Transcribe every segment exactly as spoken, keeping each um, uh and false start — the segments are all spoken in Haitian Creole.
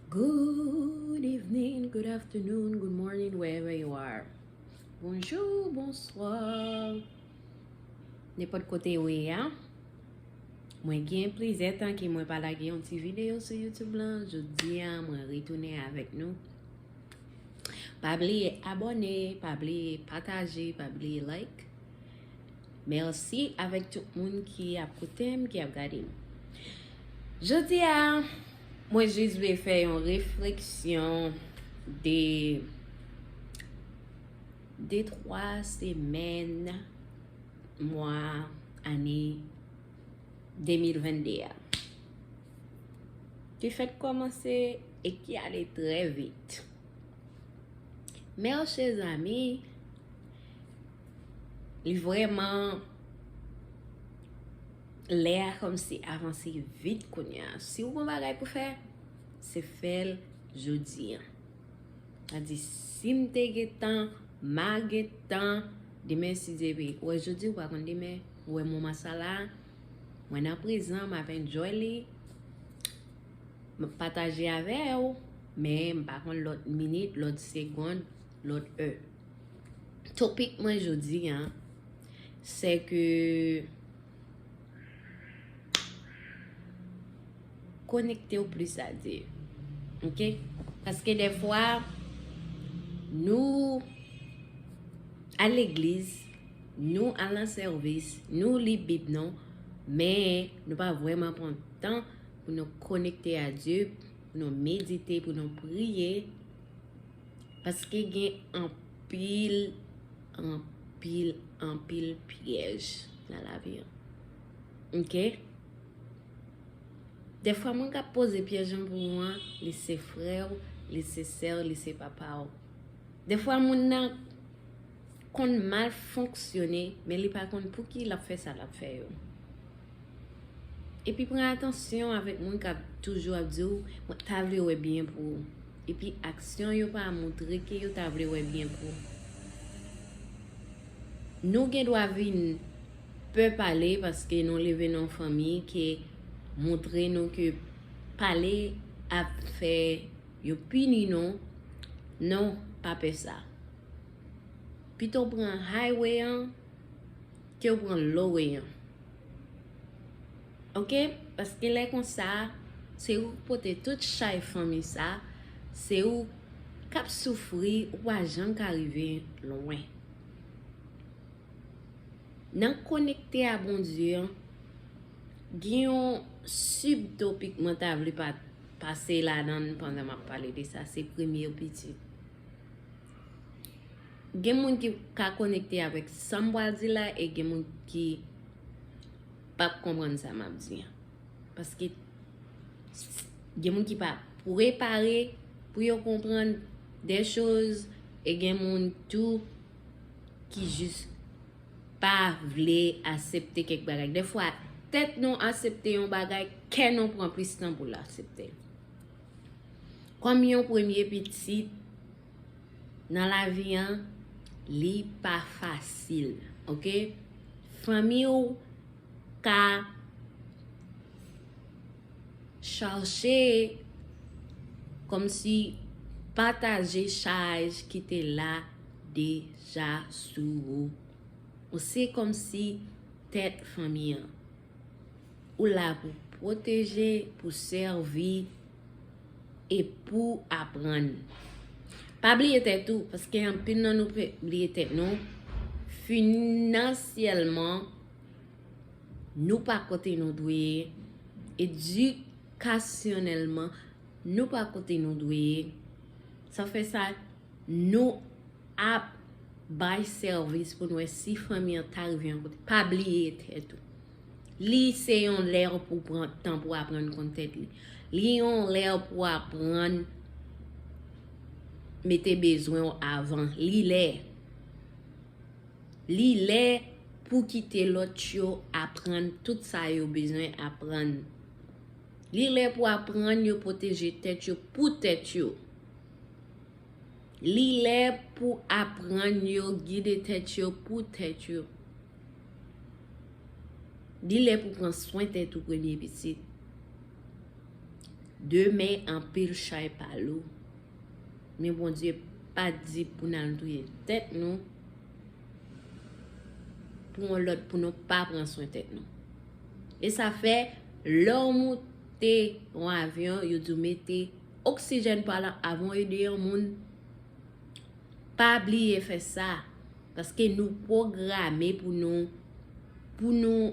Good evening, good afternoon, good morning, wherever you are. Bonjou, bonswa. Nenpòt kote ou ye a. Mwen gen plizyè tan ke mwen pa lage yon ti videyo sou YouTube lan. Jodi a, mwen retounen avèk nou. Pa bliye abòne, pa bliye pataje, pa bliye like. Mèsi avèk tout moun ki ap koute m, ki ap gade m. Jodi a, mwen jis vle fè yon refleksyon de de twa semèn, mwa, ane de mil vennde a, ki fèk kòmanse e ki ale trè vit. Mè chèzami, li vrèman, lè a kòmsi avanse vit kounye a. Si w gon bagay pou fè, se fè l jodi a. Sa di, si m te gen tan, m a gen tan, demen si Dye vle. Ou wè jodi, ou pa konn demen. Ou wè moman sa la, mwen nan prezan, m ap enjoy li. M ap pataje avè w, men m pa konn lòt minit, lòt segonn, lòt è. Topik mwen jodi a, se ke konekte w plis a Dye. Oke? Paske dèfwa, nou al legliz, nou al nan sèvis, nou li Bib nou, men nou pa vrèman pran tan pou nou konekte a Dye, pou nou medite, pou nou priye. Paske gen anpil, anpil, anpil pyèj nan lavi an. Oke? Dèfwa moun k ap poze pyèj lan pou ou an, li se frè w, li se sè w, li se papa w. Dèfwa moun nan konn mal fonksyone, men li pa konn pouki l ap fè sa l ap fè yo. Epi pran atansyon avèk moun k ap toujou ap di w, "Mwen ta vle wè byen pou ou." Epi aksyon yo pa montre ke yo ta vle wè byen pou ou. Nou gen dwa vin pè pale paske nou leve nan yon fanmi ke montre nou ke pale ap fè yo pini nou. Non, pa pè sa. Pito w pran highway an ke w pran low way an. Oke? Paske lè konsa, se ou k pote tout chay fanmi sa, se ou k ap soufri, ou pa janm ka rive lwen. Nan konekte a Bondye an, gen yon sibtopik mwen ta vle pa, pase ladan l pandan m ap pale de sa, se premye pitit. Gen moun ki ka konekte avèk sa m pral di la, e gen moun ki p ap konprann sa m ap di an. Paske gen moun ki pa prepare pou yo konprann de choz, e gen moun tou ki jis pa vle aksepte kèk bagay. Dèfwa, tèt nou aksepte yon bagay, kè nou pran plis tan pou l aksepte l. Kòm yon premye pitit nan lavi an, li pa fasil, oke? Fanmi w ka chache kòmsi pataje chaj ki te la deja sou ou. Ou se kòmsi tèt fanmi an. Ou la pou pwoteje, pou sèvi, e pou aprann. Pa bliye tèt ou, paske anpil nan nou pe-, bliye tèt nou. Finansyèlman, nou pa kote nou dwe ye. Edikasyonèlman, nou pa kote nou dwe ye. Sa fè sa, nou ap bay sèvis pou n wè si fanmi an ta rive yon kote. Pa bliye tèt ou. Li se yon lè pou pran tan pou aprann konn tèt li. Li yon lè pou aprann mete bezwen w avan. Li lè. Li lè pou kite lòt yo aprann tout sa yo bezwen aprann. Li lè pou aprann yo pwoteje tèt yo pou tèt yo. Li lè pou aprann yo gide tèt yo pou tèt yo. Li lè pou pran swen tèt ou premye pitit. Demen anpil chay pa lou. Men Bondye pa di pou n al touye tèt nou pou yon lòt, pou nou pa pran swen tèt nou. E sa fè, lè w moute yon avyon, yo di w mete oksijèn pa la avan w ede yon moun. Pa bliye fè sa, paske nou pwograme pou nou, pou nou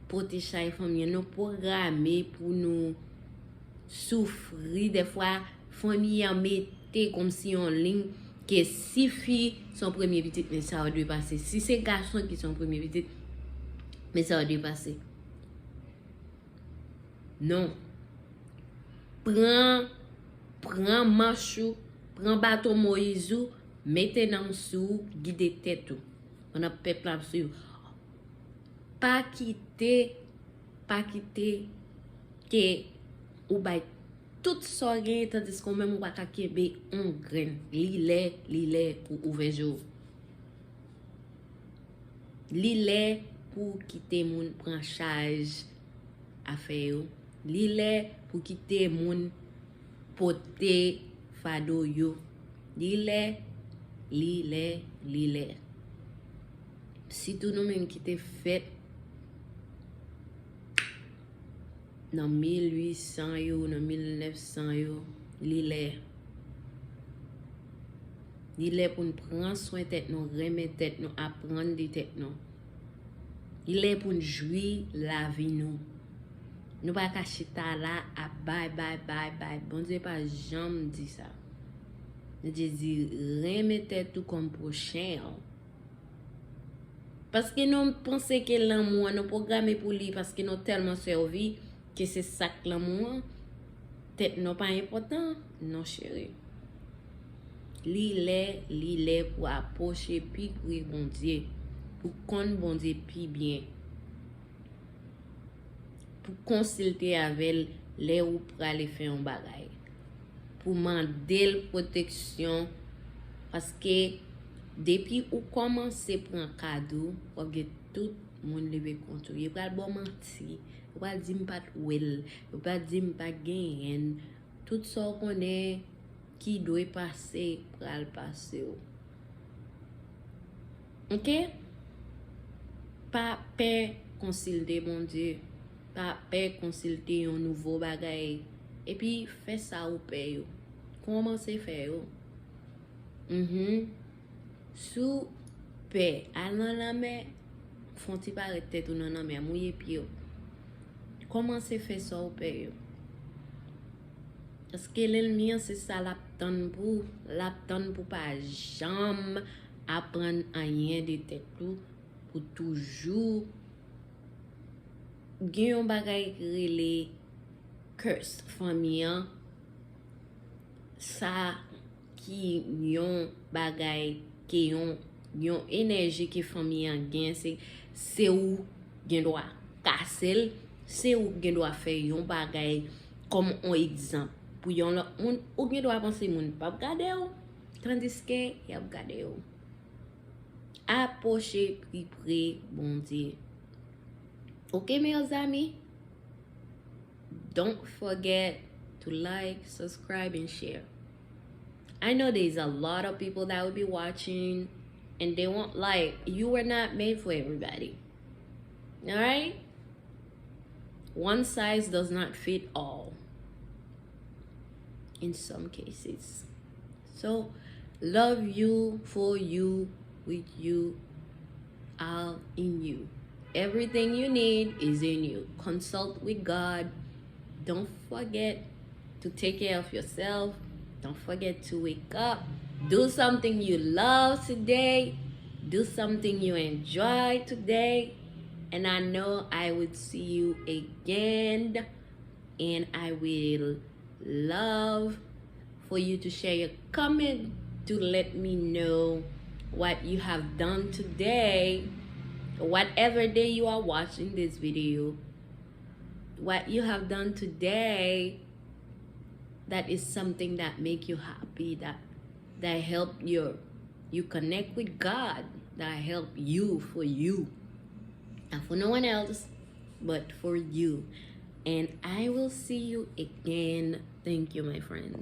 pote chay fanmi an, nou pwograme pou nou soufri. Dèfwa, fanmi an mete kòmsi yon liy ke si fi se yon premye pitit, men sa yo dwe pase. Si se gason ki se yon premye pitit, men sa yo dwe pase. Non. Pran, pran manch ou, pran baton Moyiz ou, mete nan sou ou, gide tèt ou. Pandan pèp la ap swiv. Pa kite, pa kite ke ou bay tout sa w genyen, tandiske ou menm ou pa ka kenbe yon grenn. Li lè, li lè pou ouvè je w. Li lè pou w kite moun pran chaj afè yo. Li lè pou w kite moun pote fado yo. Li lè, li lè, li lè. Sitou nou menm ki te fèt nan mil uit san yo, nan mil nèf san yo, li lè. Li lè pou n pran swen tèt nou, renmen tèt nou, aprann de tèt nou. Li lè pou n jwi lavi nou. Nou pa ka chita la ap bay, bay, bay, bay. Bondye pa janm di sa. Bondye di, renmen tèt ou kòm pwochen w. Paske nou panse ke lanmou an, nou pwograme pou li, paske nou tèlman sèvi ke se sa k lanmou an, tèt nou pa enpòtan, non cheri. Li lè, li lè pou apwoche pi pre Bondye, pou konn Bondye pi byen, pou konsilte avè l lè ou prale fè yon bagay, pou mande l pwoteksyon, paske depi ou kòmanse pran kad ou, w ap gen tout moun leve kont ou. Yo pral ba w manti, yo pral di m pa t wè l, yo pral di m pa t genyen l. Tout sa w konnen ki dwe pase, pral pase w. Oke? Pa pè konsilte Bondye. Pa pè konsilte yon nouvo bagay. Epi fè sa ou pè yo. Kòmanse fè yo. Mhm. Si w pè, al nan lanmè, fè yon ti parèt tèt ou nan lanmè, mouye pye w. Kòmanse fè sa w pè yo. Paske lènmi an, se sa l ap tann pou ou. L ap tann pou w pa janm aprann anyen de tèt ou, pou toujou gen yon bagay ki rele curse fanmi an. Sa ki yon bagay, ke yon, yon enèji ke fanmi an gen, se, se ou gen dwa kase l, se ou gen dwa fè yon bagay kòm yon egzanp pou yon lòt moun, ou gen dwa panse moun p ap gade w, tandiske y ap gade w. Apwoche pi pre Bondye. Oke, mezanmi? Don't forget to like, subscribe, and share. I know there's a lot of people that will be watching and they won't like. You were not made for everybody. Alright? One size does not fit all in some cases. So, love you, for you, with you, all in you. Everything you need is in you. Consult with God. Don't forget to take care of yourself. Don't forget to wake up. Do something you love today. Do something you enjoy today. And I know I will see you again. And I will love for you to share your comment to let me know what you have done today. Whatever day you are watching this video, what you have done today that is something that make you happy, that that help you you connect with God, that help you for you, not for no one else, but for you. And I will see you again Thank you, my friend.